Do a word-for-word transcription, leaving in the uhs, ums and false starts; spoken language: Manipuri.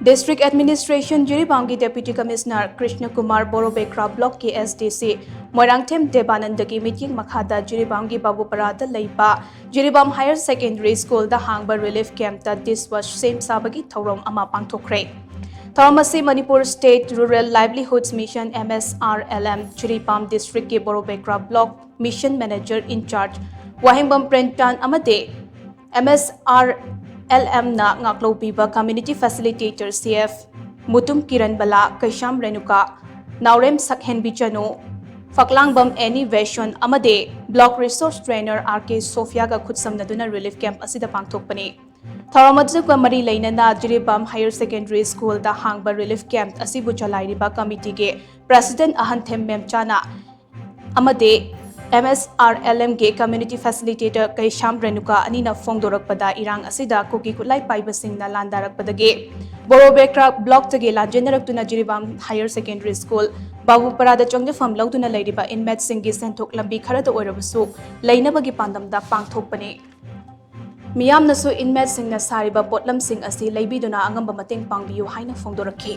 District Administration, ꯖꯤꯔꯤꯕꯥꯝꯒꯤ Deputy Commissioner Krishna Kumar, ꯕꯣꯔꯣꯕꯦꯀ꯭ꯔꯥ Block ꯀꯤ S D C ꯃꯣꯏꯔꯥꯡꯊꯦꯝ ꯗꯦꯕꯥꯅꯟꯗꯒꯤ ꯃꯤꯠꯌꯦꯡ ꯃꯈꯥꯗ ꯖꯤꯔꯤꯕꯥꯝꯒꯤ ꯕꯥꯕꯨꯄꯔꯥꯗ ꯂꯩꯕ ꯖꯤꯔꯤꯕꯥꯝ Higher Secondary School ꯗ ꯍꯥꯡꯕ relief camp ꯇ dish wash ꯁꯦꯝ ꯁꯥꯕꯒꯤ ꯊꯧꯔꯝ ꯑꯃ ꯄꯥꯡꯊꯣꯛꯈ꯭ꯔꯦ꯫ ꯊꯧꯔꯝ ꯑꯁꯤ Manipur State Rural Livelihoods Mission, M S R L M, Jiribam District ꯀꯤ ꯕꯣꯔꯣꯕꯦꯀ꯭ꯔꯥ Block Mission Manager in charge ꯋꯥꯍꯦꯡꯕꯝ ꯄ꯭ꯔꯦꯝꯆꯥꯟ ꯑꯃꯗꯤ M S R L M ꯅ ꯉꯥꯛꯂꯧꯕꯤꯕ Community Facilitator C F Mutum Kiran ꯕꯂꯥ, ꯀꯩꯁꯥꯝ ꯔꯦꯅꯨꯀꯥ, ꯅꯥꯎꯔꯦꯝ ꯁꯛꯍꯦꯟꯕꯤ ꯆꯅꯨ, ꯐꯛꯂꯥꯡꯕꯝ ꯑꯦꯅꯤ ꯕꯦꯁꯟ ꯑꯃꯗꯤ Block Resource Trainer R K ꯁꯣꯐꯤꯌꯥꯒ ꯈꯨꯠꯁꯝꯅꯗꯨꯅ relief camp ꯑꯁꯤꯗ ꯄꯥꯡꯊꯣꯛꯄꯅꯤ꯫ ꯊꯧꯔꯝ ꯑꯗꯨꯒ ꯃꯔꯤ ꯂꯩꯅꯅ ꯖꯤꯔꯤꯕꯥꯝ Higher Secondary School ꯗ ꯍꯥꯡꯕ relief camp ꯑꯁꯤꯕꯨ ꯆꯂꯥꯏꯔꯤꯕ committee ꯒꯤ President ꯑꯍꯟꯊꯦꯝ ꯃꯦꯝꯆꯥꯅ ꯑꯃꯗꯤ M S R L M ꯒꯤ Community Facilitator ꯀꯩꯁꯥꯝ ꯔꯦꯅꯨꯀꯥ ꯑꯅꯤꯅ ꯐꯣꯡꯗꯣꯔꯛꯄꯗ, ꯏꯔꯥꯡ ꯑꯁꯤꯗ ꯀꯨꯀꯤ ꯈꯨꯠꯂꯥꯏ ꯄꯥꯏꯕꯁꯤꯡꯅ ꯂꯥꯟꯗꯥꯔꯛꯄꯗꯒꯤ ꯕꯣꯔꯣꯕꯦꯀ꯭ꯔꯥ Block ꯇꯒꯤ ꯂꯥꯟꯖꯦꯟꯅꯔꯛꯇꯨꯅ ꯖꯤꯔꯤꯕꯥꯝ Higher Secondary School ꯕꯥꯕꯨꯄꯔꯥꯗ ꯆꯪꯖꯐꯝ ꯂꯧꯗꯨꯅ ꯂꯩꯔꯤꯕ inmate ꯁꯤꯡꯒꯤ ꯁꯦꯟꯊꯣꯛ ꯂꯝꯕꯤ ꯈꯔꯗ ꯑꯣꯏꯔꯕꯁꯨ ꯂꯩꯅꯕꯒꯤ ꯄꯥꯟꯗꯝꯗ ꯄꯥꯡꯊꯣꯛꯄꯅꯤ꯫ ꯃꯤꯌꯥꯝꯅꯁꯨ inmate ꯁꯤꯡꯅ ꯁꯥꯔꯤꯕ ꯄꯣꯠꯂꯝꯁꯤꯡ ꯑꯁꯤ ꯂꯩꯕꯤꯗꯨꯅ ꯑꯉꯝꯕ ꯃꯇꯦꯡ ꯄꯥꯡꯕꯤꯌꯨ ꯍꯥꯏꯅ ꯐꯣꯡꯗꯣꯔꯛꯈꯤ꯫